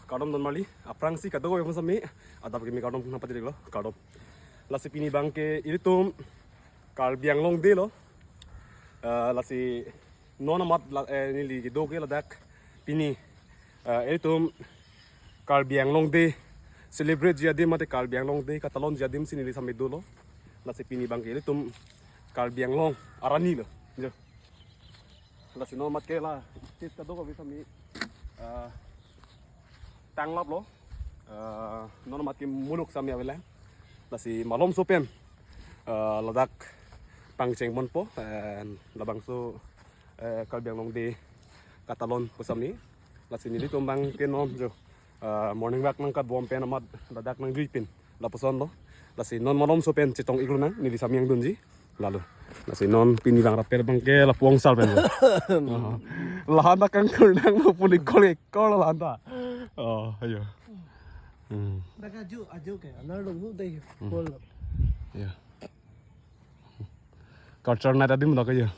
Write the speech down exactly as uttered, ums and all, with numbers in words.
Kardom don marli, aphrangsi kadokave aphan sami, adap kimi kardom nangpatiri lo, kardom. Lasi pini abangke ilitum Karbi Anglong Day lo. Eh, lasi non amat la, eh, neli kedo ke ladak pini, eh, ilitum Karbi Anglong Day celebrate ji adim mate Karbi Anglong Day katalon ji adim si neli sami dolo. Lasi pini abangke ilitum Karbi Anglong arani lo. Jo. Lasi non amat ke la state kadokave sami, ah, tanglap lo. Ah, non amat ke muluk sami avelang. Lasi malomso pen, ah, ladak pangcheng ponpo, eh, labangso, eh, Karbi Anglong Day katalon pu sami. Lasi nelitum abangke non jo, ah, morning walk nangkabom pen amat ladak nangjui pen lapuson lo. Lasi non malomso pen chetong-ik lonang, neli sami angdunji. Lalo. Lasi non pini abang rapper abangke lapu angsal pen lo. Oh. Lahanta kangkur nanglo pu ning kol-ik kol lahanta. Oh, ayo. Hmm. Dak ajo, ajo ke, anar dong hu dai. Hmm. Kol. Ya. Culture night adim dak ayo.